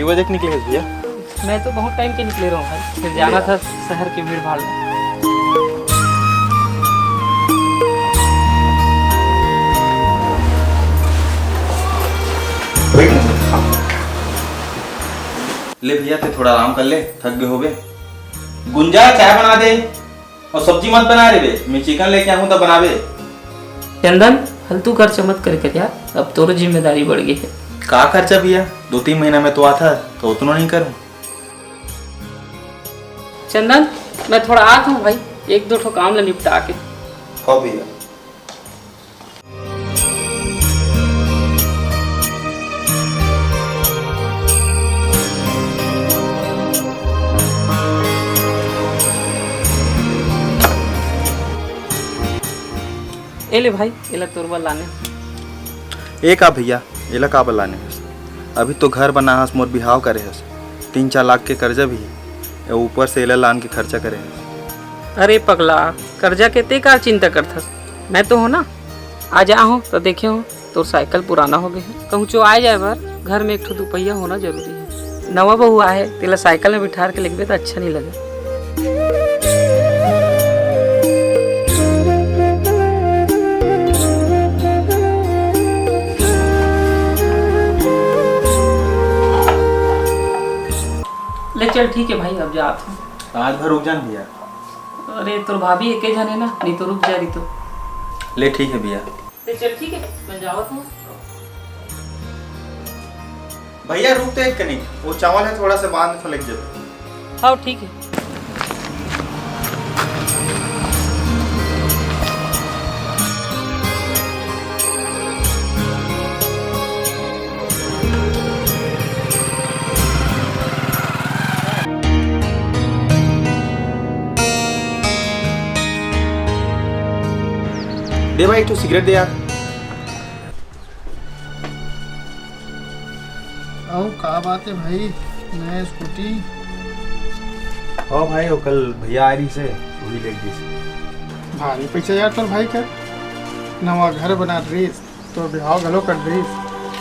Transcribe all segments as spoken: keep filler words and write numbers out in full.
बजे के निकले हस भैया? मैं तो बहुत टाइम के निकले रहूँ भाई, फिर जाना था शहर के भीड़ भाड़ में। ले भैया, ते थोड़ा आराम कर ले, थक गए होबे। गुंजा, चाय बना दे। और सब्जी मत बना रे बे, मैं चिकन लेके आऊँ तो बनाबे। चंदन, फालतू खर्चा मत करे कर यार, अब तोरो जिम्मेदारी बढ़ गई है। का खर्चा भैया, दो तीन महीना में तो आता है, तो उतना नहीं करूँ। चंदन, मैं थोड़ा आत हूँ भाई, एक दो ठो काम ला निपटा के। हाँ भैया। ए ले भाई, एला तोर बर लाने। ए का भैया, एला का बर लाने हस? अभी तो घर बना हस, मोर बिहाव करे हस, तीन चार लाख के कर्जा भी है, अउ ऊपर से एला लान के खर्चा करे हस। अरे पगला, कर्जा के ते का चिंता करथस? मैं तो हो ना, आज आ हो तो देखे हो, तोर साइकिल पुराना हो गए है। कहूँ चो आए जाए बर घर में एक ठो दुपहिया होना जरूरी है। नवा बहू आए है, तेला साइकिल में बिठार के लेगबे तो अच्छा नहीं लगे। ले चल, ठीक है भाई, अब जात हूँ। आज भर रुक जान भैया। अरे, तोर भाभी एके झन है ना, नहीं तो रुक जा रही तो। ले ठीक है भैया। ले चल, ठीक है, मैं जावत हूँ। भैया रुक तो एक कनिक, वो चावल है थोड़ा सा बाद में फलक जाबे। हाँ, ठीक है। दे भाई, एक ठो सिगरेट दे यार। अउ का बात है भाई, नया स्कूटी? हाँ भाई, वो कल भैया आ रही से, वही ले दी से। भारी पैसा यार तोर भाई का, नवा घर बना रहीस, तो बिहाव घलो कर रहीस,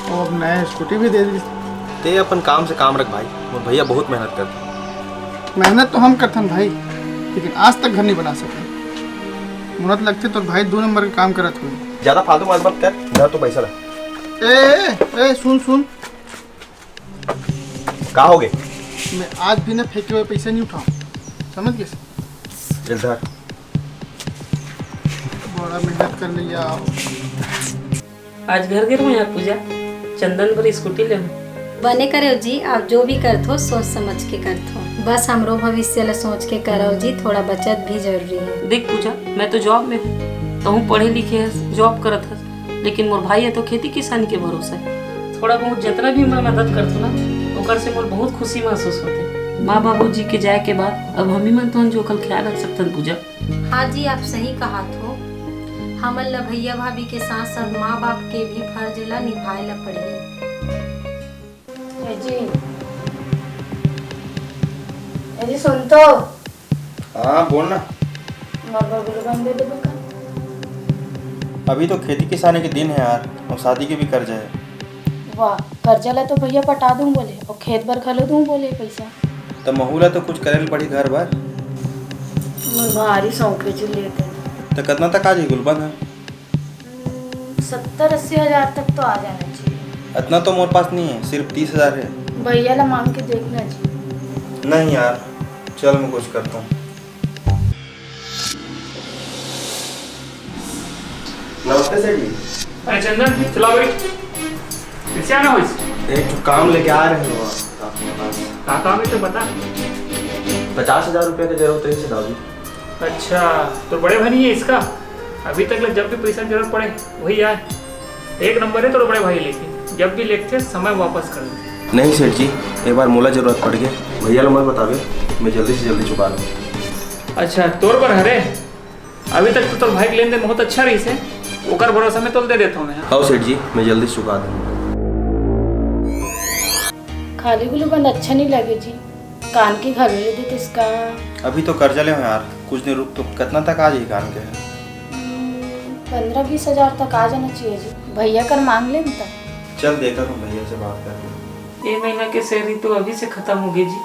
वो अब नया स्कूटी भी दे दी। ते अपन काम से काम रख भाई, मोर भैया बहुत मेहनत करते। मेहनत तो हम करथन भाई, लेकिन आज तक घर नहीं बना सके। मुनत लगते तोर भाई दो नंबर का काम करत हुए। ज्यादा फालतू बात मत कर, इधर तो पैसा रख। ए, ए, ए, सुन, सुन। का हो गए? मैं आज भी ना फेंके हुए पैसा नहीं उठाऊं, समझ गए? इधर। बड़ा मेहनत कर लिया। आज घर गिर में पूजा, चंदन बर स्कूटी ले। बने करेव जी, आप जो भी करथो सोच समझ के करथो। बस हमरो भविष्य ला सोच के करव जी, थोड़ा बचत भी जरूरी है। देख पूजा, मैं तो जॉब में हूँ, तहूँ पढ़े लिखे हस, जॉब करत हस, लेकिन मोर भाई है तो खेती किसानी के भरोसा है। थोड़ा बहुत जितना भी मैं मदद करथो ना, ओकर से मोर बहुत खुशी महसूस होते। माँ बाबूजी के जाए के बाद अब हम ही मन तो जो ओकर ख्याल रख सकथन पूजा। हाँ जी, आप सही कहाथो। हमन ल भैया भाभी के साथ साथ माँ बाप के भी फर्ज ला निभाए ला पड़ही। ए जी, ए जी, सुन तो। हाँ, बोल ना। मोर बर गुलगन दे देबो का? अभी तो खेती किसानी के दिन है यार, और शादी के भी कर्जा है। वाह, कर्जा ला तो भैया पटा दूं बोले, और खेत बर घलो दूं बोले पैसा। त महू ला तो कुछ करे ल पड़ी घर बर। मोर भारी शौक है जी लेते। त कितना तक आ जाही गुलबंद ह? हम्म, सत्तर अस्सी हजार तक तो आ जाना चाहिए। इतना तो मोर पास नहीं है, सिर्फ तीस हजार है। भैया ला मांग के देखना जी। नहीं यार, चल मैं कुछ करता हूँ। नमस्ते सेठ जी। अरे चंदन, चला भाई। कैसे आना हो इस? एक तो काम लेके आ रहे हो आप अपने पास। का काम है तो बता। पचास हजार रुपये की जरूरत है दाऊ जी। अच्छा, तो बड़े भाई नहीं है इसका? अभी तक ले जब भी पैसा की जरूरत पड़े, वही आए। एक नंबर है तोर बड़े भाई, लेकिन जब भी लेते समय वापस कर दे। नहीं सेठ जी, एक बार मोला जरूरत पड़ गई, भैया ला मत बतावे, मैं जल्दी से जल्दी चुका दूँ। अच्छा, तोर बर हरे, अभी तक तो तोर भाई के लेन देन बहुत अच्छा रही से, ओकर भरोसा में तोल दे देता हूँ मैं। हाँ सेठ जी, मैं जल्दी से चुका दूँ। खाली गुलू बंद अच्छा नहीं लगे जी, कान के घर ले देते इसका। अभी तो कर्जा ले हो यार, कुछ दिन रुक तो। कितना तक आ जाही कान के? हम्म, पन्द्रह बीस हजार तक आ जाना चाहिए जी। भैया कर मांग ले तब। चल देखा तुम भैया से बात करके। ए महीना के सैलरी तो अभी से खत्म हो गई जी।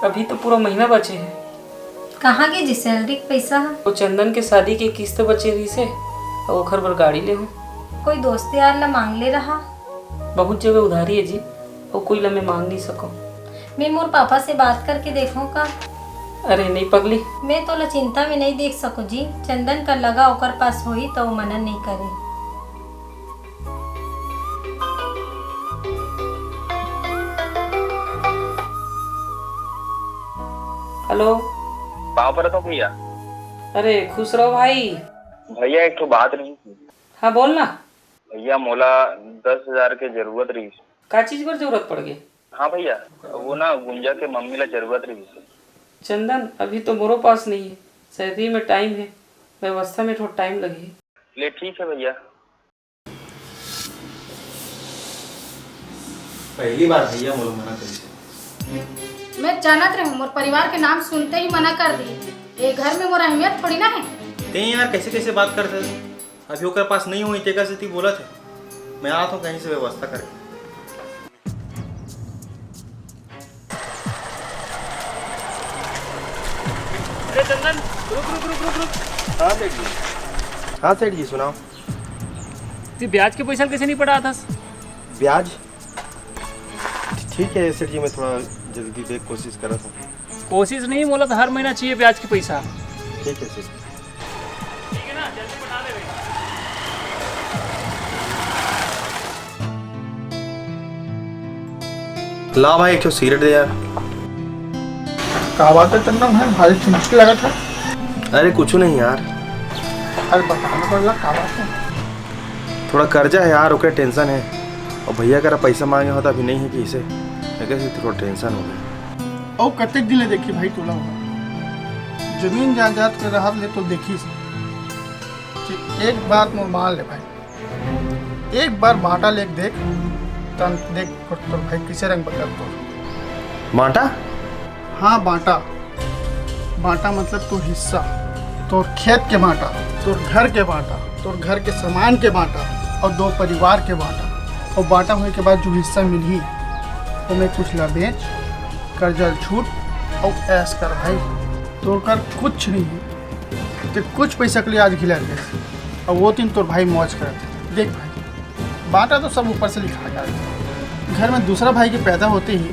अभी तो पूरा महीना बचे है। कहाँ गे जी सैलरी के पैसा ह? वो चंदन के शादी के किस्त बचे रहिस हे, अउ ओखर बर गाड़ी ले हूँ। कोई दोस्त यार ला मांग ले रहा। बहुत जगह उधारी है जी, अउ कोई ला मैं मांग नहीं सकूँ। मैं मोर पापा से बात करके देखूँ का? अरे नहीं पगली। मैं तोला चिंता में नहीं देख सकूँ जी। चंदन का लगा ओकर पास होई तो वो मना नहीं करे। हेलो। पाँव परत हँव भैया। अरे खुश रहो भाई। भैया एक ठो बात रही। हाँ बोल ना। भैया मोला दस हजार के जरूरत रही। का चीज बर जरूरत पड़ गई? हाँ भैया, वो ना गुंजा के मम्मी ला जरूरत रही। चंदन, अभी तो मोरो पास नहीं है, सैलरी में टाइम है, व्यवस्था में थोड़ा टाइम लगे। ले ठीक है भैया। पहली बार भैया मोला मना करिस। मैं जानत रहूं, मोर परिवार के नाम सुनते ही मना कर दी। ये घर में मोर अहमियत थोड़ी ना है। ते यार कैसे कैसे बात करते? अभी ओकर पास नहीं होई, तेकर सेती बोलत हे। मैं आत हूँ कहीं से व्यवस्था करके। अरे चंदन, रुक, रुक, रुक, रुक, रुक। हाँ सेठ जी। हाँ सेठ जी, सुनाओ। ते ब्याज के पैसा कैसे नहीं पटात हस? ब्याज? ठीक है सेठ जी, मैं थोड़ा जल्दी देख कोशिश करत हूँ। कोशिश नहीं, मोला तो हर महीना चाहिए ब्याज के पैसा। ठीक है सेठ। ठीक है ना, जल्दी पटा दे भाई। ला भाई, एक ठो सिगरेट दे यार। का बात है चंदन भाई, भारी चिंतित लगत है। अरे कुछ नहीं यार। अरे बताना पड़ला का बात है? थोड़ा कर्जा है यार, ओकरे टेंशन है। और भैया करा पैसा मांगे होता, अभी नहीं है कि इसे, मैं कैसे थोड़ा टेंशन हो गया। अउ कतेक दिन ले देखी भाई तोला वहाँ? जमीन जायदाद के रहत ले तो देखी से। कि एक बात मोर मान ले भाई, एक बार बांटा लेके देख, तन देख तोर, तोर भाई किसे रंग बदल तोर। बांटा? हाँ, बांटा। बांटा मतलब तोर हिस्सा, तोर खेत के बांटा, तोर घर के बांटा, तोर घर के सामान के बांटा और दो परिवार के बांटा। और बांटा होए के बाद जो हिस्सा मिलही, ओमे कुछ ला बेच, कर्जा ल छूट और ऐश कर भाई। तोर कर कुछ नहीं है, ते कुछ पैसा के लिए आज घिला गया और वो दिन तोर भाई मौज करत हे। देख भाई, बांटा तो सब ऊपर से लिखा गया है। घर में दूसरा भाई के पैदा होते ही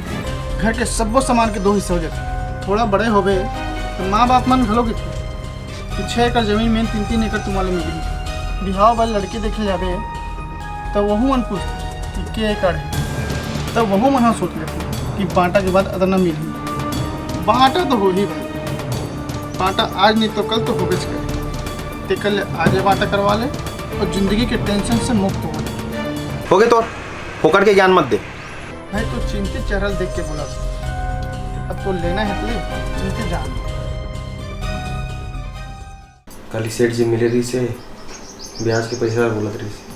घर के सब्बो सामान के दो हिस्सा हो जाते। थोड़ा बड़े होबे तो माँ बाप मन घलो कहिथे कि छह एकड़ जमीन में तीन तीन एकड़ तुम्हारे मिली। बिहाव बर लड़के देखे जाबे तो वहू मन पूछते कि के एकड़ है, तब वहू मन ह सोच लेते कि बांटा के बाद अतना मिलही। बांटा तो हो ही भाई, बांटा आज नहीं तो कल तो होबेच करे। तेकर ले आजे बांटा करवा ले और जिंदगी के टेंशन से मुक्त हो जा। होगे तोर, फोकट के ज्ञान मत दे। भाई तू चिंतित चेहरा देख के बोला, अब तो लेना है तो ले, चिंतित जान। कल ही सेठ जी मिले रहिस हे, ब्याज के पैसा बोलत रहिस हे।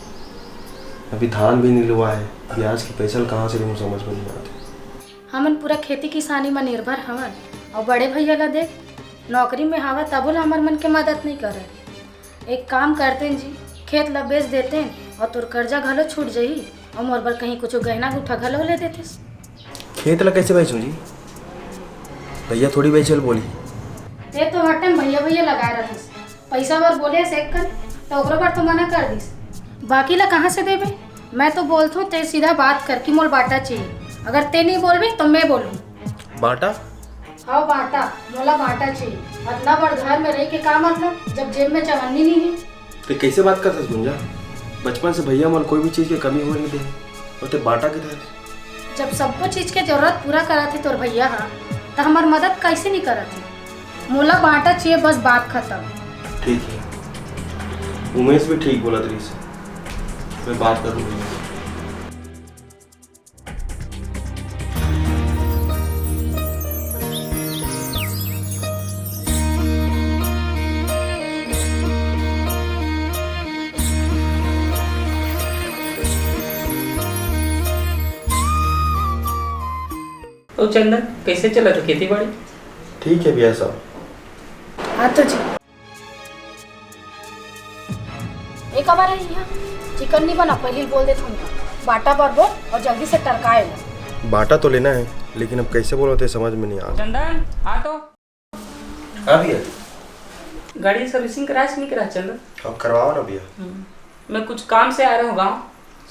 अभी धान भी नहीं लुआ है, ब्याज के पैसा कहाँ से लूँ, समझ में नहीं आते। हमन पूरा खेती किसानी म निर्भर हवन, अउ बड़े भैया ला देख, नौकरी में हवा तभो ला हमर मन के मदद नहीं करे। एक काम करतेन जी, खेत ला बेच देतेन अउ तोर कर्जा घलो छूट जही अउ मोर बर कहीं कुछ गहना गुठा घलो ले देतेस। खेत ला कैसे बेचूं जी? भैया थोड़ी बेचे ल बोली। ते तो हर टाइम भैया भैया लगाए रहतेस, पैसा बर बोले से एक कन, तो ओकरो बर तो मना कर दिस। बाकी ला कहाँ से देबे? मैं तो बोलथूं ते सीधा बात कर कि मोल बांटा चाहिए, अगर ते नहीं बोलबे तो मैं बोलूँ। बांटा? हाँ बांटा, मोला बांटा चाहिए। अतना बड़ घर में रह के का मतलब, जब जेब में चवन्नी नहीं है। ते कैसे बात करथस गुंजा? बचपन से भैया मोला कोई भी चीज के कमी होए नहीं दे, और ते बांटा के धरस। जब सब्बो चीज के जरूरत पूरा करत हे तोर भैया हा, त हमर मदद कैसे नहीं करत हे? मोला बांटा चाहिए, बस बात खत्म। ठीक है, उमेश भी ठीक बोलत रहिस, मैं बात करूँ भैया से। तो चंदन, कैसे चलत हे खेती बाड़ी? ठीक है भैया साहब। हाँ तो जी। एक बार आई यहाँ चिकन नहीं बना, पहले ही बोल देत हूँ। बांटा बर बोल और जल्दी से टरकाए ला। बांटा तो लेना है, लेकिन अब कैसे बोलो, तो समझ में नहीं आ रहा। चंदन, आ तो। हाँ भैया। गाड़ी सर्विसिंग कराए से नहीं करा, चंदन? अब करवाओ ना भैया। हम्म। मैं कुछ काम से आ रहा हूँ गाँव,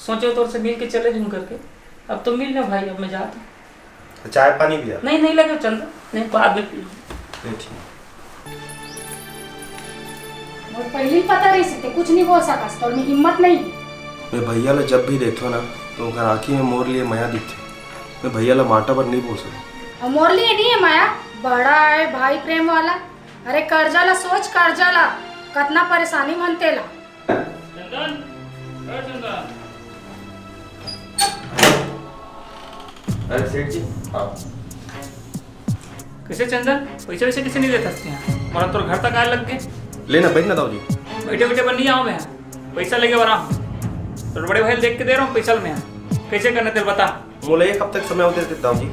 सोचे तोर से मिल के चले जाऊँ करके। अब तो मिल लो भाई, अब मैं जाता हूँ। चाय पानी भैया? नहीं, नहीं लगे चंदन, नहीं, बाद में पी लूँ। नहीं, ठीक। मोर पहले ही पता रहिस ते कुछ नहीं बोल सकस, तोर में हिम्मत नहीं। मैं भैया ला जब भी देखथो ना, तो ओकर आँखी में मोर लिए मया दिखथे। मैं भैया ला बांटा बर नहीं बोल सकता। और मोर लिए नहीं है मया, बड़ा है भाई प्रेम वाला। अरे कर्जा ला सोच, कर्जा ला, कतना परेशानी मन तेला। चंदन, ए चंदन। अरे सेठ जी, आप। कैसे चंदन, पैसा वैसे कैसे नहीं देता हस्ती हैं? मोला तोर घर तक आए लग गए। लेना, बैठ ना दाऊ जी। बैठे बैठे बन नहीं आओ मैं, पैसा लेके बना। तो बड़े भाई देख के दे रहा हूँ पैसा मैं। कैसे करना तेल बता। मोला एक हफ्ते का समय और दे देते दाऊ जी,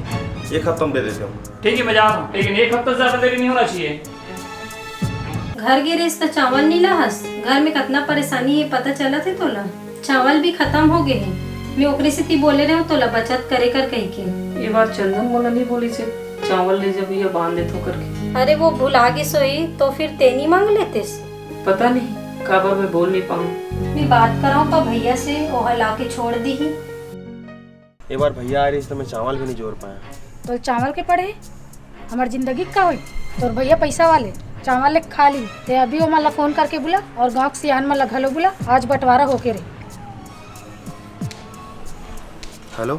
एक हफ्ता में दे देते हूँ। ठीक है, मैं जा रहा हूँ, लेकिन एक हफ्ता से ज्यादा देरी नहीं होना चाहिए। घर गे रेस त चावल नी लाहस। घर में कतना परेशानी हे, पता चलत हे तोला? चावल भी खत्म हो गए हे। मैं ओकरे सेती बोले रहूं तोला बचत करे कर कहिके। ये बात चंदन मोला नहीं बोली से, चावल ले जब ये बांध देथो करके। अरे वो भुला गिस होही तो फिर ते नी मांग लेतेस? पता नहीं काबर मैं बोल नहीं पाऊं। मैं बात कराऊं का भैया से, ओहा लाके छोड़ दीही। एक बार भैया आ रही तो मैं चावल भी नहीं जोर पाया। तो चावल के पड़े, हमार जिंदगी का होई? तोर भैया पैसा वाले, चावल ले खा ली। ते अभी ओमन ला फोन करके बुला और गांव के सियान मन ला घलो बुला, आज बंटवारा होके रही। हेलो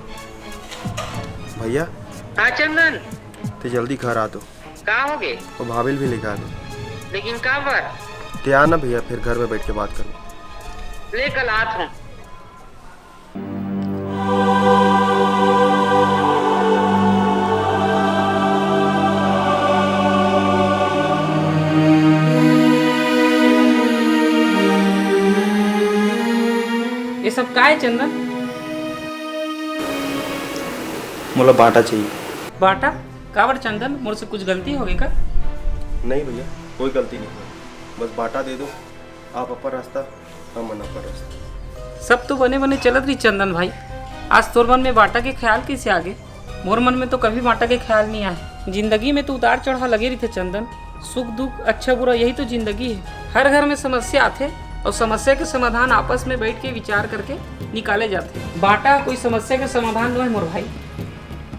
भैया। हाँ चंदन। ते जल्दी घर आ तो। का हो गे? वो भाभी भी लेके आ दो। लेकिन का बर? ते आ ना भैया, फिर घर में बैठ के बात कर। ले कल आत हूँ। ये सब का है चंदन? मोला बांटा चाहिए। बांटा? काबर चंदन, मोर से कुछ गलती हो गई का? नहीं भैया, कोई गलती नहीं हुई, बस बांटा दे दो। आप अपन रास्ता, हम अपन रास्ता। सब तो बने बने चलत रही चंदन भाई, आज तोर मन में बांटा के ख्याल कैसे आ गए? मोर मन में तो कभी बांटा के ख्याल नहीं आए। जिंदगी में तो उतार चढ़ाव लगे रहिथे चंदन, सुख दुख, अच्छा बुरा, यही तो जिंदगी है। हर घर में समस्या आथे और समस्या के समाधान आपस में बैठ के विचार करके निकाले जाथे। बांटा कोई समस्या के समाधान नो है मोर भाई।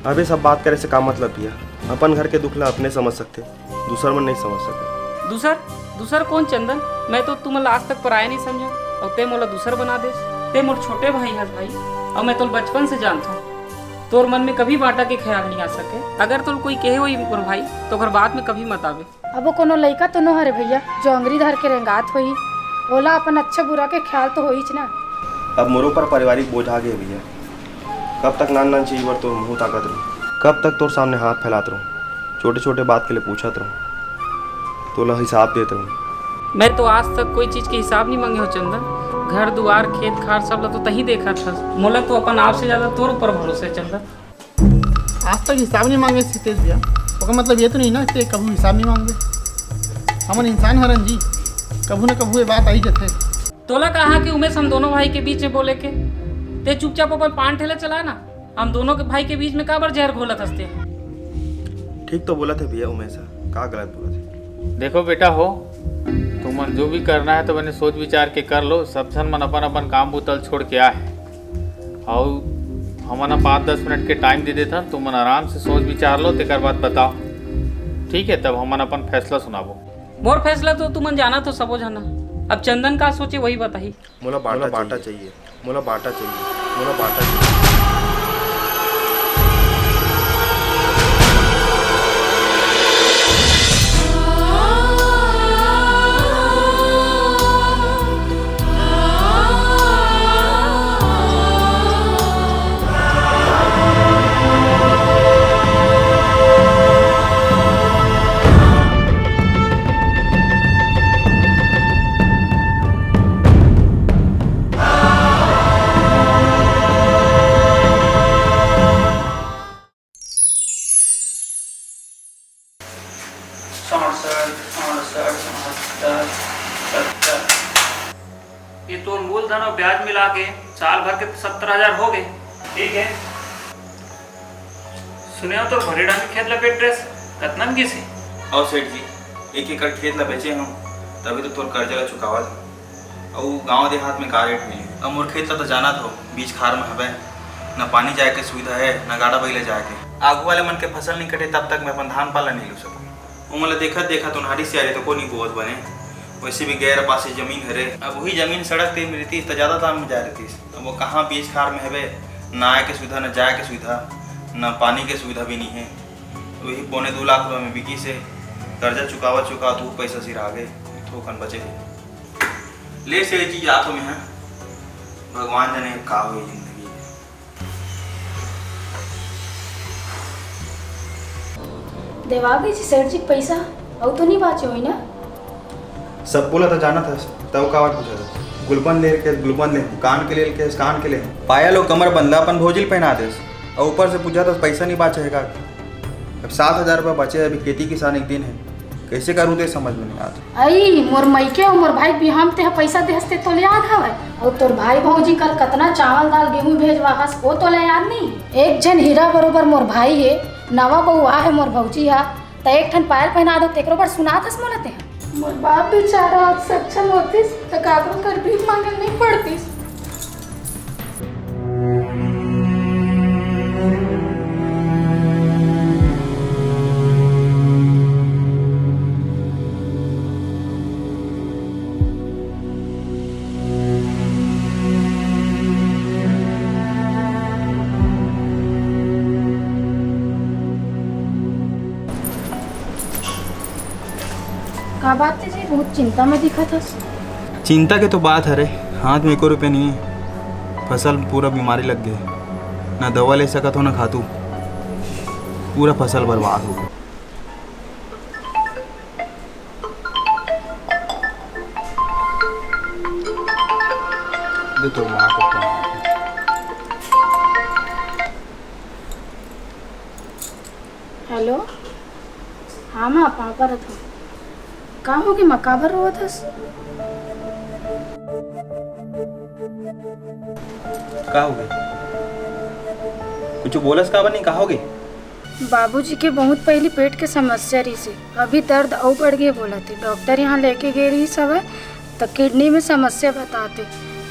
अबे सब बात करे से का मतलब भैया, अपन घर के दुख ला अपने समझ सकते, दूसर मन नहीं समझ सके। दूसर? दूसर कौन चंदन? मैं तो तुमन ला आज तक पराया नहीं समझा और ते मोला दूसर बना देस। ते मोर छोटे भाई हस भाई, और मैं तोला बचपन से जानथों। तोर मन में कभी बांटा के ख्याल नहीं आ सके। अगर तोला कोई कहे होई मोर भाई, तो ओकर बात में कभी मत आवे। अब वो कोनो लइका तो नो हरे भैया, जो अंगरी धर के रेंगात होही। ओला अपन अच्छा बुरा के ख्याल तो होहीच ना। अब मोरो पर पारिवारिक बोझ आ गए भैया। कब तक नान नान चीज बर तोर मुंह ताकत रहूं? कब तक तोर सामने हाथ फैलात रहूं? छोटे छोटे बात के लिए पूछत रहूं? तोला हिसाब देत रहूं? मैं तो आज तक कोई चीज के हिसाब नहीं मांगे हो चंदन। घर दुआर खेत खार सब ला तो तही देखत हस। मोला तो अपन आप से ज्यादा तोर ऊपर भरोसा है चंदन। आज तक हिसाब नहीं मांगे सीतेश भैया, ओकर मतलब ये तो नहीं ना कि कभू हिसाब नहीं मांगबे। हमन इंसान हरन जी, कभू न कभू ये बात आई जथे। तोला कहा कि उमेश हम दोनों भाई के बीच में बोले के, ते चुपचाप अपन पान ठेला चला ना, हम दोनों के भाई के बीच में काबर जहर घोलत हस्ते? ठीक तो बोलत हे भैया उमेश, का गलत बोलत हे? देखो बेटा हो, तुमन जो भी करना है तो मैंने सोच विचार के कर लो। सब झन मन अपन अपन काम बुतल छोड़ के आए हैं। अउ हमन ह पाँच दस मिनट के टाइम दे देथन, तुमन आराम से सोच विचार लो, तेकर बाद बताओ, ठीक है? तब हमन अपन फैसला सुनाबो। मोर फैसला तो तुमन जानत हो सबो झन। अब चंदन का सोचे वही बताही। मोला बांटा चाहिए। मोला बांटा चाहिए। मोला बांटा चाहिए। सड़सठ, अड़सठ, उनहत्तर, सत्तर। ये तोर मूलधन और ब्याज मिला के साल भर के सत्तर हजार हो गए। ठीक है, सुने हो, तोर भरे डांगे खेत ला बेच डरेस, कतना म गिस हे? अउ सेठ जी, एक एकड़ खेत ला बेचे हंव, तभी तो तोर कर्जा ला चुकावत हंव। अउ गांव देहात में का रेट मिली? अब मोर खेत ला तो जानत हो, बीच खार में हवय, न पानी जाए के सुविधा हे, न गाड़ा बइला जाए के। आगू वाले मन के फसल नइ कटे, तब तक मैं अपन धान पान ला नइ लू सकूं। ओमन ला देखत देखत ओन्हारी सियारी तो को नइ बोवत बने। वैसे भी गैर पासी जमीन हरे, अब वही जमीन सड़क तीर में रहितिस त जादा दाम में जाए रहितिस। अब वो कहाँ बीच खार में हवे, न आए के सुविधा, न जाए के सुविधा, न पानी के सुविधा भी नइ हे। वही पौने दू लाख रुपया में बिकिस हे। कर्जा चुकावत चुकावत वो पैसा सिरा गे, थोकन बचे हे। ले सेठ जी, जात हो मैं, भगवान जाने का होई जिंदगी। देवागे जी सेठ जी के पैसा अउ तो नहीं बाचे होई ना? सब बोला तो जानत हस, तब काबर पूछत हस? गुलबंद ले के गुलबंद ले, कान के ले के कान के ले, पायल अउ कमर बंदा अपन भौजी ल पहना देस, अउ ऊपर से पूछत हस पैसा नहीं बाचे हे का? अब सात हजार रुपया बचे हे, अभी खेती किसानी के दिन हे, कैसे करूँ ते समझ में नहीं आत। अई, मोर मइके अउ मोर भाई के बिहाव म तेहा पइसा देहस ते तोला याद हवय? अउ तोर भाई भौजी कल कतना चावल दाल गेहूं भेजवाहस, ओ तोला याद नइ? एक झन हीरा बरोबर मोर भाई हे, नवा बहू आए हे मोर भौजी हा, त एक ठन पायल पहिना दो, तेकरो बर सुनात हस मोला तेहा। मोर बाप बेचारा आज सक्षम होतिस, त काकरो कर भीख मांगे नइ पड़तिस। का बात हे जी, बहुत चिंता में दिखत हस? चिंता के तो बात हरे, हाथ में एको रुपया नहीं हे। फसल पूरा बीमारी लग गए, ना दवा ले सकत हो, ना खातू, पूरा फसल बर्बाद हो गए। दे तो माँ को फोन। हेलो, हाँ माँ, पापा रथ। का होगे माँ, काबर रोवत हस? का होगे? कुछ बोलस काबर नहीं, का होगे? बाबूजी के बहुत पहिली पेट के समस्या रहिस हे, अभी दर्द अउ बढ़ गे बोलत हे। डॉक्टर यहाँ लेके गे रहिस हवय, त किडनी में समस्या बतात हे।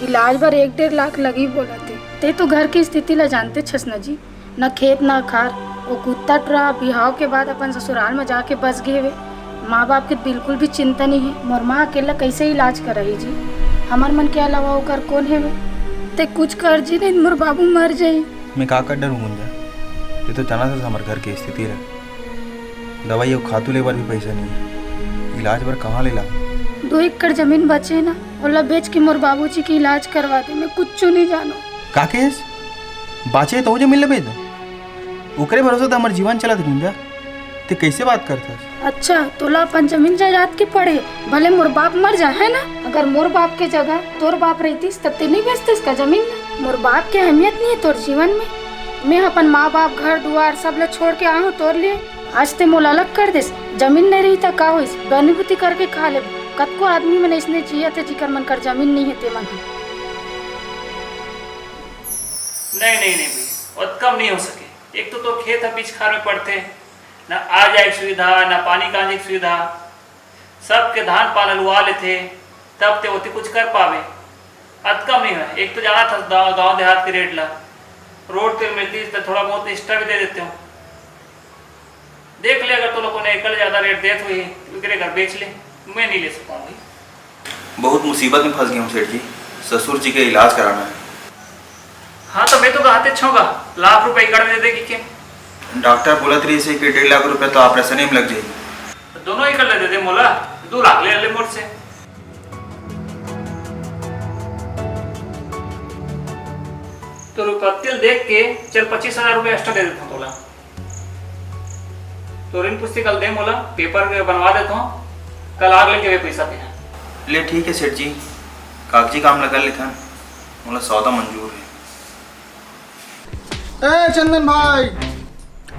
इलाज बर एक डेढ़ लाख लगही बोलत हे। ते तो घर के स्थिति ला जानते छस न जी, न खेत न खार। ओ कुत्ता टुरा बिहाव के बाद अपन ससुराल में जाके बस गे हवे। माँ बाप के बिल्कुल भी चिंता नहीं हे। मोर माँ अकेला कैसे इलाज कराही जी? हमर मन के अलावा ओकर कोन हेवे? ते कुछ कर जी नहीं, मोर बाबू मर जाही। मैं का कर डरूं गुंजा? ते तो जानत हस हमर घर के स्थिति ला। दवाई अउ खातू ले बर भी पैसा नहीं हे। इलाज बर कहाँ ले लाऊं? दो एकड़ जमीन बचे हे ना, ओला बेच के मोर बाबूजी के इलाज करवा दे, मैं कुछू नहीं जानों। का कहेस? बाचे हे त ओ जमीन ल बेच दो? ओकरे भरोसे तो हमर जीवन चलत हे गुंजा। ते कैसे बात करथस? अच्छा, तोला अपन जमीन जायदाद के पड़े, भले मोर बाप मर जाए, है ना? अगर मोर बाप के जगह तोर बाप रहितिस, त ते नहीं बेचतिस का जमीन ला? मोर बाप के अहमियत नहीं हे तोर जीवन में? मैं अपन माँ बाप, घर दुआर सब ला छोड़ के आए हंव तोर लिए। आज ते मोला अलग कर देस, जमीन नहीं रही त का होइस? बनी बुती करके खा ले। कतको आदमी मन अइसने जियत हे, जिकर मन कर जमीन नहीं हे, ते मन ह। नहीं, नहीं, नहीं भैया, ओतका म नहीं हो सके। एक तो तोर खेत ह बीच खार में पड़थे, ना आ जाए के सुविधा, ना पानी कांजे के सुविधा। सबके धान पान लुवा लेथे, तब ते ओती कुछ कर पावे। अतका म नहीं होय। एक तो जानत हस गाँव, गाँव देहात के रेट ला, रोड तीर मिलतिस त थोड़ा बहुत एक्स्ट्रा भी दे देतेंव। देख ले, अगर तोला कोनो एकड़ ज्यादा रेट देत होही, ओकरे घर बेच ले, मैं नहीं ले सकूँ भाई। बहुत मुसीबत में फंस गया हूँ सेठ जी, ससुर जी के इलाज कराना है। हाँ, तो मैं तो कहाते छो गा, लाख रुपए एकड़ में दे दे कहिके। डॉक्टर बोलत रहिस हे कि डेढ़ लाख रुपए तो ऑपरेशन में लग जाही। दोनों एकड़ ले दे दे मोला, दू लाख ले ले मोर से। तो रुपये देख के चल, पच्चीस हजार रुपये एक्स्ट्रा दे देता हूँ तोला। तो ऋण पुस्तिका ल दे मोला, पेपर बनवा देता हूँ, कल आके लेके वे पैसा दे। ले ठीक है सेठ जी, कागजी काम ला कर लेथन, मोला सौदा मंजूर है। ए चंदन भाई।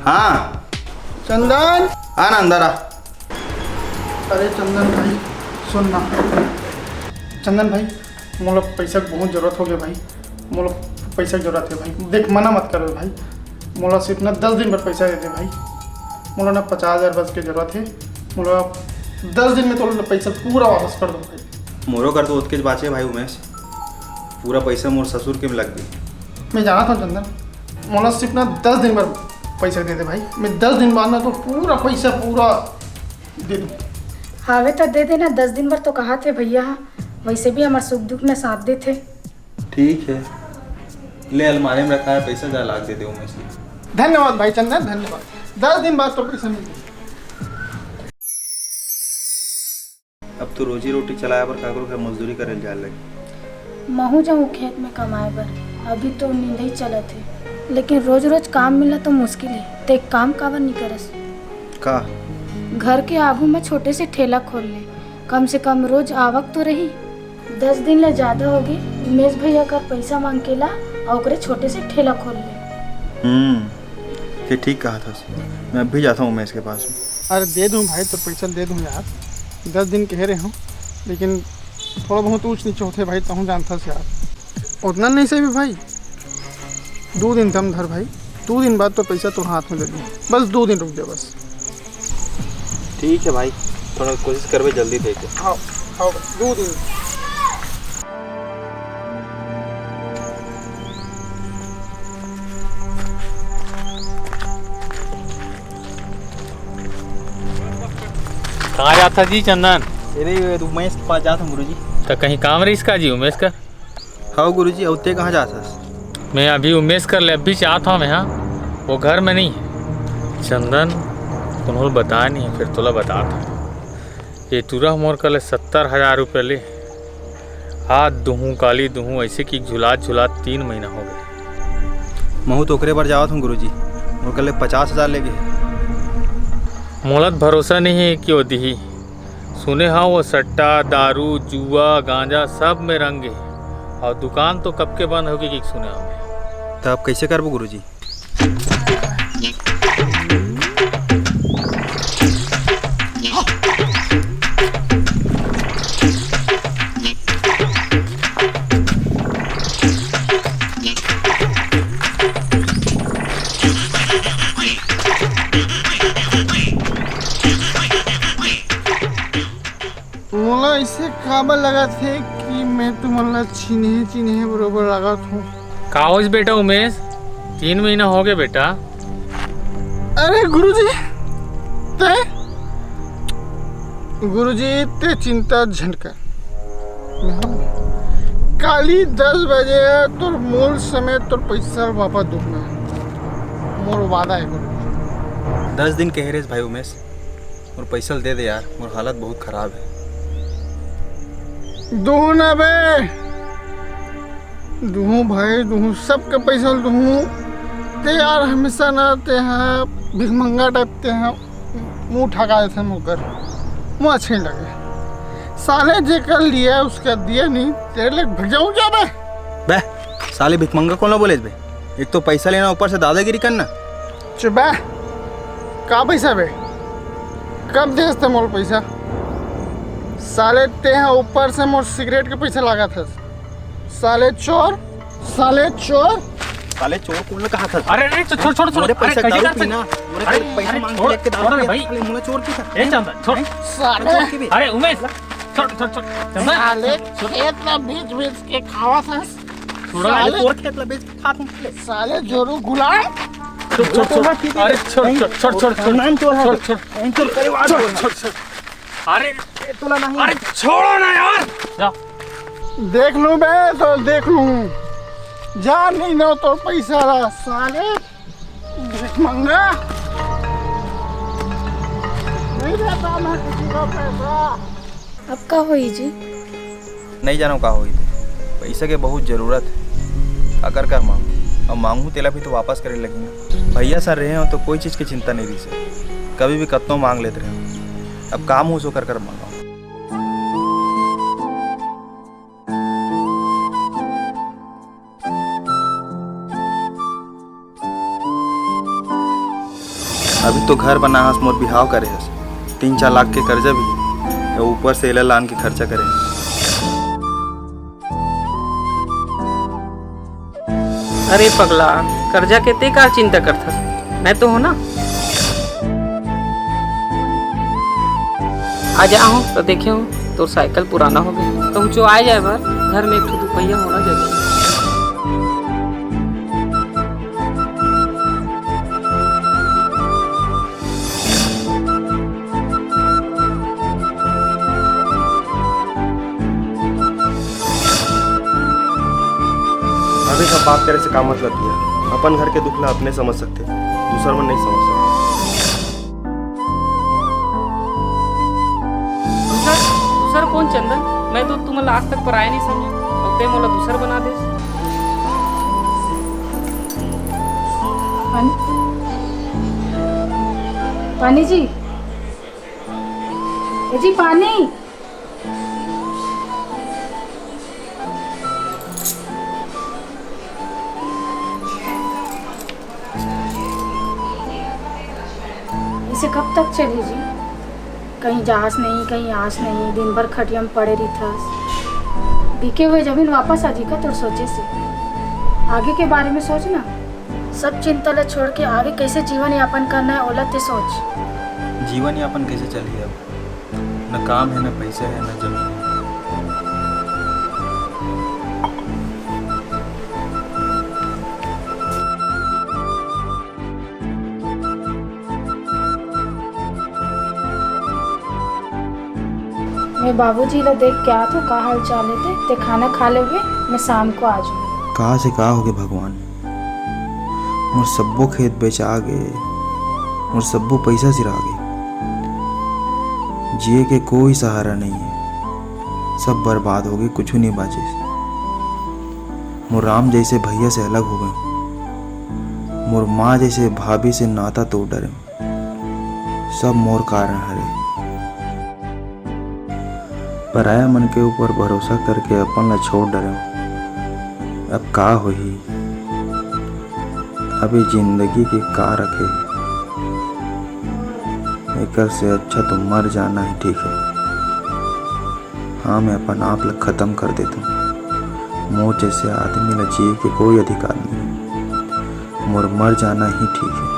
हाँ। चंदन। आ ना अंदर आ। अरे चंदन भाई, सुन ना। चंदन भाई, मोला पैसा के बहुत जरूरत हो गया भाई, मोला पैसा के जरूरत है भाई, देख मना मत करो भाई। मोला सिर्फ ना दस दिन बर पैसा दे दे भाई। मोला ना पचास हजार बस के जरूरत हे। मोला दस दिन में तो पैसा पूरा वापस कर दो भाई। मोरो कर तो ओतकेच बाचे भाई उमेश, पूरा पैसा मोर ससुर के में लग गई। मैं जानत हूँ चंदन, मोला सिर्फ ना दस दिन बर पैसा दे दे भाई। मैं दस दिन बाद ना तो पूरा पैसा पूरा दे दूँ। हावे तो दे देना, दस दिन बर तो कहा थे भैया, वैसे भी हमार सुख दुख में साथ देथे। ठीक है, ले अलमारी में रखा है पैसा, जा लाके दे दे उमेश। धन्यवाद भाई चंदन, धन्यवाद। दस दिन बाद तो पैसा मिल जाए। अब तो रोजी रोटी चलाए बर काकरो घर मजदूरी करे जाए लगे। महू जाऊँ खेत में कमाए बर, अभी तो नींदई चलत हे, लेकिन रोज रोज काम मिलना तो मुश्किल हे। ते काम काबर नहीं करस? का? घर के आगू में छोटे से ठेला खोल ले, कम से कम रोज आवक तो रही। दस दिन ले ज्यादा होगे, उमेश भैया कर पैसा मांग के ला अउ ओकरे छोटे से ठेला खोल ले। हम्म, ये ठीक कहा था। मैं अभी जाता हूँ उमेश के पास। अरे दे दूँ भाई, तो पैसा दे दूँ यार। दस दिन कहे रहे हूँ, लेकिन थोड़ा बहुत ऊंच नीचे होते भाई, तहूँ जानता से यार। उतना नहीं सही भाई, दो दिन दम धर भाई, दो दिन बाद तो पैसा तो हाथ में दे दूँ। बस दो दिन रुक जा बस। ठीक है भाई, थोड़ा कोशिश करबे जल्दी दे के। हाँ, हाँ, दो दिन। कहाँ जाता जी चंदन? अरे, उमेश के पास जाता हूँ गुरुजी। तो कहीं काम रहीस का जी उमेश का? हव गुरुजी, अउ ते कहाँ जात हस? मैं अभी उमेश कर ले, अभी से आत हव मैं, हाँ, वो घर में नहीं है। चंदन, कोनो ल बताय नहीं, फिर तोला बतात हव। ये टूरा मोर कर ले सत्तर हजार रुपये ले, आज दुहूँ, काली दुहूँ, ऐसे कि झुलात झुलात तीन महीना हो गए। महू तो ओकरे बर जावत हूँ गुरुजी, मोर कर ले पचास हजार ले गे। मोला त भरोसा नहीं है कि वो दिही। सुने हव, वो सट्टा, दारू, जुआ, गांजा सब में रंग हे। अउ दुकान तो कब के बंद होगे कि सुने हव मैं। त अब कैसे करबो गुरुजी? मोला अइसे काबर लगत हे कि मैं तुमन ला चिन्हे चिन्हे बरोबर लागत हूँ। का होइस बेटा उमेश, तीन महीना हो गए बेटा। अरे गुरुजी, ते गुरुजी, ते चिंता झन कर। मैं हूँ। काली दस बजे तोर मूल समेत तोर पैसा वापस दूंगा। मोर वादा है गुरुजी। दस दिन कहे रेस भाई उमेश, मोर पैसा ल दे दे यार, मोर हालत बहुत खराब है। दूँ ना बे, दूँ भाई, दूँ, सबके पैसा ल दूँ। ते यार हमेशा ना ते हा भिखमंगा टाइप ते हा मुंह ठका देथे मुकर, मुँह अच्छे नहीं लगे। साले जेकर लिया उसका दिया नहीं, तेरे लिए भग जाऊँ क्या बे? बे, साले भिखमंगा कौन ला बोले बे? एक तो पैसा लेना, ऊपर से दादागिरी करना। चुप बे, का पैसा बे? कब देस ते मोर पैसा? साले ते हा ऊपर से मोर सिगरेट के पैसा लागत हस। साले चोर, साले चोर। साले चोर कौन ला कहा था? अरे, अरे, छोड़, छोड़, छोड़, छोड़। मोरे अरे, पैसा कैसे दारू कर पीना, सकते? मोरे अरे, पैसा अरे, मांग के छोड़, लेके दारू छोड़ रे पिया, भाई। साले मोला चोर की था। ए, चंदन, छोड़। हैं? साले। चोर की भी। अरे, उमेश, छोड़, छोड़, छोड़। चंदन। साले खेत ला बेच बेच के खावा था। छोड़, साले। तोर खेत ला बेच के खा तुम साले। साले जोरू गुलाम। छोड़, छोड़, छोड़। अरे, छोड़, छोड़, छोड़, छोड़, छोड़। नाम चोर है। छोड़, छोड़। छोड़, छोड़। अरे, ए, तोला नहीं। अरे, छोड़ो ना यार। जा। देख लूं बे, तो देख लूं। जा नहीं ना तो पैसा ला, साले। भिखमंगा। नहीं देता मैं किसी का पैसा। अब का होई जी? नहीं जानो का होई। पैसा के बहुत जरूरत है। अगर का मांगू? अब मांगू तेला भी तो वापस करे लगी ना। भैया सर रहे हो तो कोई चीज की चिंता नहीं रही सर। कभी भी कतनो मांग लेते रहे हो। अब काम हो सो कर कर मांगा। अभी तो घर बना हस, मोर बिहाव करे हस, तीन चार लाख के कर्जा भी हे, अउ ऊपर से एला लान के खर्चा करे हस। अरे पगला, कर्जा के ते का चिंता करथस? मैं तो हूं ना। आ जा हूं तो देखे हूं, तोर साइकिल पुराना हो गया। कहूं चो आ जाए बर, घर में एक ठो दुपहिया होना जरूरी है। अबे सब बात करे से का मतलब भैया? अपन घर के दुख ला अपने समझ सकते, दूसर मन नहीं समझ सकते। दूसर, दूसर कौन चंदन? मैं तो तुमन ला आज तक पराया नहीं समझे, अब ते मोला दूसर बना दे। पानी, पानी जी, ए जी पानी। इसे कब तक चली जी? कहीं जास नहीं, कहीं आस नहीं, दिन भर खटिया में पड़े रहिथस। बिके हुए जमीन वापस आ जी का तोर सोचे से? आगे के बारे में सोच ना। सब चिंता ला छोड़ के आगे कैसे जीवन यापन करना है, ओला ते सोच। जीवन यापन कैसे चलही अब? न काम है, न पैसा है, न जमीन है। मैं बाबूजी ला देख के आत हूँ, का हाल चाल हे ते, ते खाना खा लेबे, मैं शाम को आ जाऊँ। कहाँ से का होगे भगवान, मोर सब्बो खेत बेचा गे, मोर सब्बो पैसा सिरा गे। जिए के कोई सहारा नहीं है, सब बर्बाद हो गए, कुछ नहीं बाचिस। मोर राम जैसे भैया से अलग हो गए, मोर माँ जैसे भाभी से नाता तोड़ डरे। सब मोर कारण हरे। पराया मन के ऊपर भरोसा करके अपन ला छोड़ डरेंव। अब का होही? अब ये जिंदगी के का रखे? एकर से अच्छा तो मर जाना ही ठीक है। हाँ, मैं अपन आप ला खत्म कर देता हूँ। मोर जैसे आदमी ला जिए के कोई अधिकार नहीं। मोर मर जाना ही ठीक है।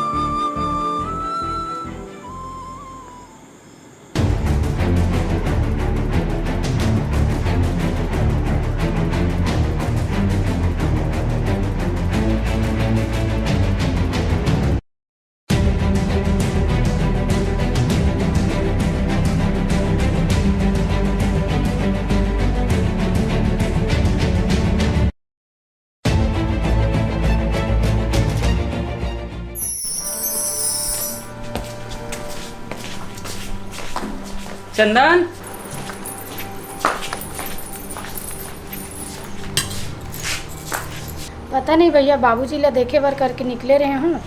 चंदन, पता नहीं भैया, बाबूजी ला देखे बर करके निकले रहे हूँ,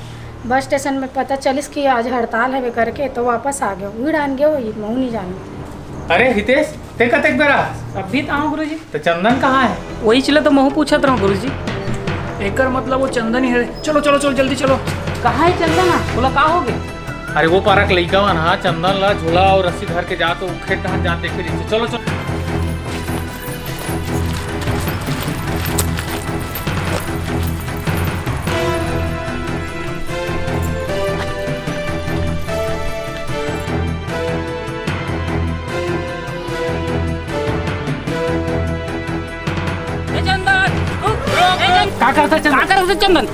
बस स्टेशन में पता चलिस कि आज हड़ताल हवे करके, तो वापस आ गयो। उड़ आन गयो, ये महू नहीं जानू। अरे हितेश, ते कतेक बेरा? अभी तो आऊँ गुरुजी। तो चंदन कहाँ है? वही चीज ला तो महू पूछत रहूँ गुरुजी। एकर मतलब वो चंदन ही है। चलो चलो चलो, जल्दी चलो। कहाँ है चंदन? बोला का हो गया? अरे वो पारक लइका मन हा चंदन ला झोला और रस्सी धर के जा तो खेत डहर जात देखे रहिसे। चलो चलो। ए चंदन, रुक, रुक, ए चंदन। का करत हे चंदन? का करत हे चंदन?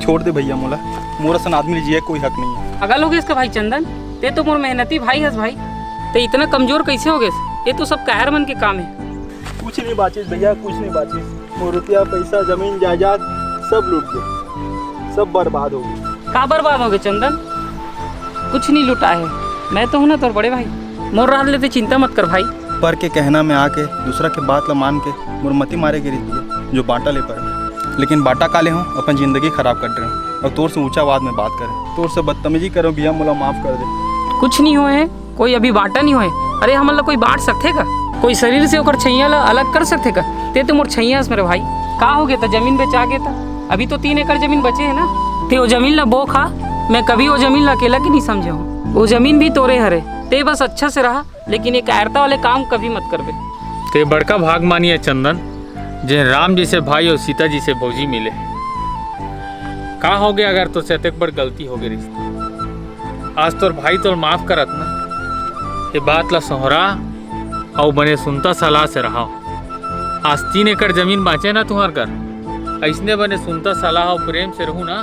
छोड़ दे भैया मोला, मोर असन आदमी ले जिए कोई हक नहीं है। पागल हो गए इसका भाई चंदन, ते तो मोर मेहनती भाई हस भाई, ते इतना कमजोर कैसे हो गए? ये तो सब कायर मन के काम है। कुछ नहीं बाचिस भैया, कुछ नहीं बाचिस। मोर रुपया, पैसा, जमीन, जायदाद सब लूट गए, सब बर्बाद हो गए। का बर्बाद हो गए चंदन? कुछ नहीं लुटा है, मैं तो हूं ना तोर बड़े भाई। मोर राहत ले ते चिंता मत कर भाई। पर के कहना में आके दूसरा के बात ला मान के मोर मती मारे गे रहिस भैया, जो बांटा ले पर। लेकिन बांटा का ले हूं, अपन जिंदगी खराब कर रहे हूं और तोर से ऊंचा आवाज में बात करे, तोर से बदतमीजी करे हूं भैया, मोला माफ कर दे। कुछ नहीं होए है, कोई अभी बांटा नहीं होए। अरे हमन ला कोई बांट सकथे का? कोई शरीर से ओकर छैया ला अलग कर सकथे का? ते तो मोर छैया हस मेरे भाई। का हो गया था, जमीन बेचा गया था, अभी तो तीन एकड़ जमीन बचे है ना, ते वो जमीन ला बो खा। मैं कभी वो जमीन ला अकेला के नहीं समझे हूँ, वो जमीन भी तोरे हरे। ते बस अच्छा से रहा, लेकिन ये कायरता वाले काम कभी मत करबे। ते बड़का भाग मानी है चंदन, जे राम जी से भाई और सीता जी से भौजी मिले। का होगे अगर तोर से अतेक बड़ गलती होगे रहिस? आज तोर भाई तोर माफ करत ना, ये बात ला सोहरा अउ बने सुनता सलाह से रहा। आज तीन एकड़ जमीन बाँचे ना तुँहर कर, अइसने बने सुनता सलाह अउ प्रेम से रहू ना,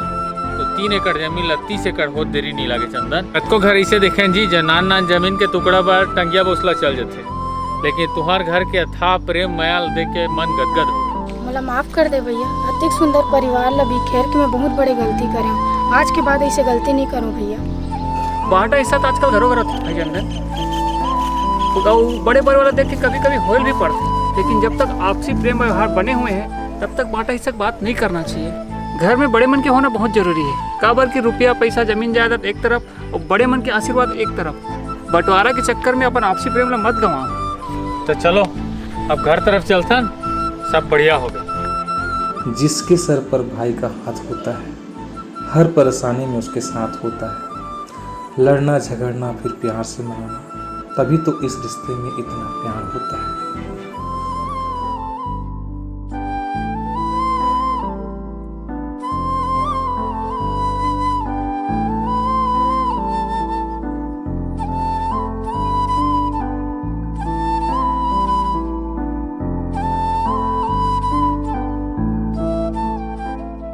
तो तीन एकड़ जमीन ला तीस एकड़ होत देरी नइ लागे चंदन। कतको घर अइसे देखेन जी, जे नान नान जमीन के टुकड़ा बर टंगिया बोसला चल जथे, लेकिन तुँहर घर के अथाह प्रेम मया ल देख के मन गदगद हो। मोला माफ कर दे भैया, अतेक सुंदर परिवार ला बिखेर के मैं बहुत बड़े गलती करे हूँ। आज के बाद अइसे गलती नइ करूँ भैया। बाँटा हिस्सा तो आजकल घरों घर होथे भाई चंदन, अउ बड़े बड़े वाला देख के कभी कभी होल भी पड़थे, लेकिन जब तक आपसी प्रेम व्यवहार बने हुए हैं तब तक बाँटा हिस्सा की बात नहीं करना चाहिए। घर में बड़े मन के होना बहुत जरूरी है, काबर कि रुपया पैसा जमीन जायदाद एक तरफ अउ बड़े मन के आशीर्वाद एक तरफ। बंटवारा के चक्कर में अपन आपसी प्रेम ला मत गंवाओ। तो चलो अब घर तरफ चलथन, सब बढ़िया होगे। जिसके सर पर भाई का हाथ होता है, हर परेशानी में उसके साथ होता है। लड़ना झगड़ना फिर प्यार से मनाना, तभी तो इस रिश्ते में इतना प्यार होता है।